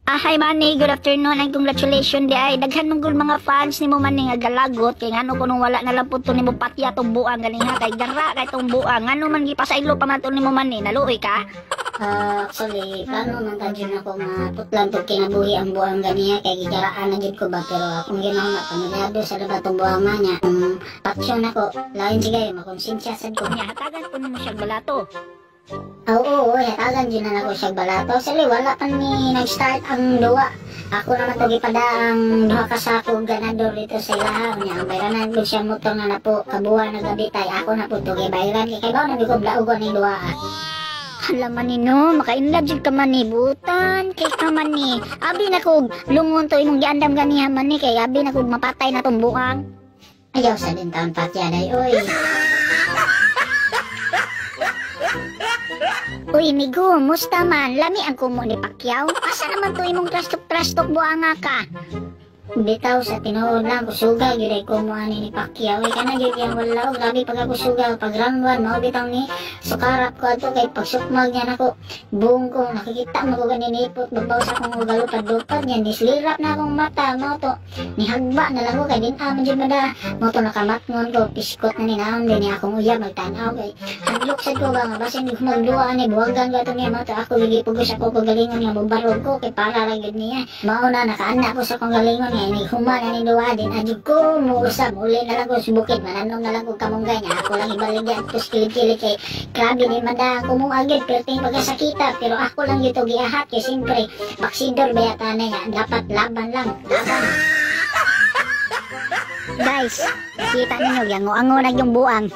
Ah, hi Manny, good afternoon and congratulations di ay. Daghan man gud mga fans nimo, Manny, nga galagot kay ngano kuno wala na lang pud to nimo patya tong buang ganiha, kay gara kay tong buang. Ngano man gipasaylo pa man to nimo, Manny, naluoy ka? Ah, actually, plano man ta jud ako nga putlan tog kinabuhi ang buang ganiha kay gigaraan na jud ko ba, pero akong ginawa, pamilyado sa laba tong buang niya. Kung paksyon ako, lain siya makonsensya sad ko. Nya hatagan po nimo siya balato? Ah, oo, hatagan jud na nako siya balato. Actually, wala pa ni nag-start ang duwa. Ako naman to gipada ang duha ka sako ganador dito sa ilaha niya. Ang bayranan ko siya motor nga napo kabuan na gabitay. Ako na po to gibayran kay kay na ko blaogon ni duwa. Hala man no, maka-inlove jud ka man ni butan kay ka man ni. Abi na kog lungon to imong giandam ganiha, man ni, kay abi na kog mapatay na tong buang. Ayaw sa din taon patya day oy. Uy, migo, musta man? Lami ang kumo ni Pacquiao. Asa naman to imong trastok-trastok buanga ka? Bitaw sa tinuod lang, kusuga gyud ay kumo ani ni Pacquiao. Ay kana gyud yang wala og grabe pagkakusuga pag round 1 mao bitaw ni sukarap ko adto kay pagsukmag niya nako buong ko nakikita mo ko ganinipot babaw sa akong galupad-lupad niya nislirap na akong mata, mao to nihagba na lang ko kay din man jud mada mo to nakamatngon ko piskot na ni naon din ni akong uyab magtan-aw kay hadlok sad ko ba nga basin di ko magduwa ani buwagan ko ato niya. Mao to ako gipugos ako kagalingon nga mobarog ko kay para ra gyud niya. Mao na nakaana ko sa akong galingon nga inig human ani duwa din adyo ko muusab uli na lang ko sa bukid, mananom na lang ko kamunggay niya ako lang ibaligya ato sa kilid-kilid kay grabe ni mada ako mong agid perting pagkasakita, pero ako lang gyud to giahat kay siyempre baksidor bayata na niya, dapat laban lang laban. Guys, kita ninyo, yango-ango na yung buang.